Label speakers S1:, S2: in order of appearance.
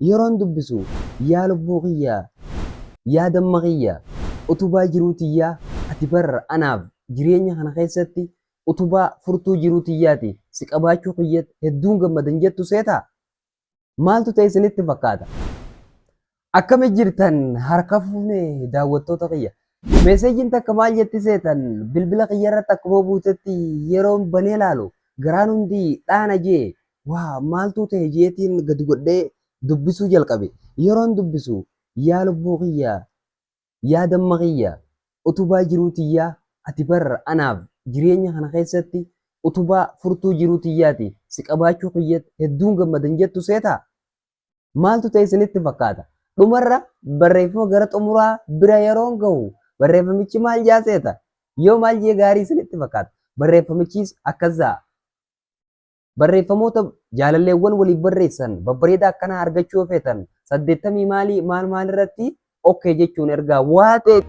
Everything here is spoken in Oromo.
S1: Yeroon dubbisu, yaa lubbuu kiyya, yaa damma kiyya, utubaa jiruu tiyyaa, ati bar anaaf jireenya kana keessatti utubaa furtuu jiruu tiyyaati, si qabaachuu kiyyatti hedduun gammada hin jettu seetaa? Maaltu ta'e isinitti fakkaata? Akkami jirtan harka fuune daawwattoota kiyya? Meeseejiin takka maal jetti seetan? Bilbila kiyya irratti akkuma buutetti yeroon banee laalu garaan hundi dhaana jee, waa maaltuu ta'e jeetiin gadi godhee dubbisuu jalqabe. Yeroon dubbisu, yaa lubbuu kiyya, yaa damma kiyya, utubaa jiruu tiyyaa, ati bar anaaf jireenya kana keessatti utubaa furtuu jiruu tiyyaati, si qabaachuu kiyyatti hedduun gammada hin jettu seetaa? Maaltu ta'e isinitti fakkaata? Dhumarra barreeffama gara xumuraa bira yeroon gahu barreeffamichi maal jaa seeta? Yoo maal jee gaarii isinitti fakkaata? Barreeffamichis akkas ja'a. Barreeffamoota jaalalleewwan waliif barreessan babbareedaa akkanaa argachuu yoo feetan 80 maalii maal maal irratti okay jechuun ergaa waa ta'e.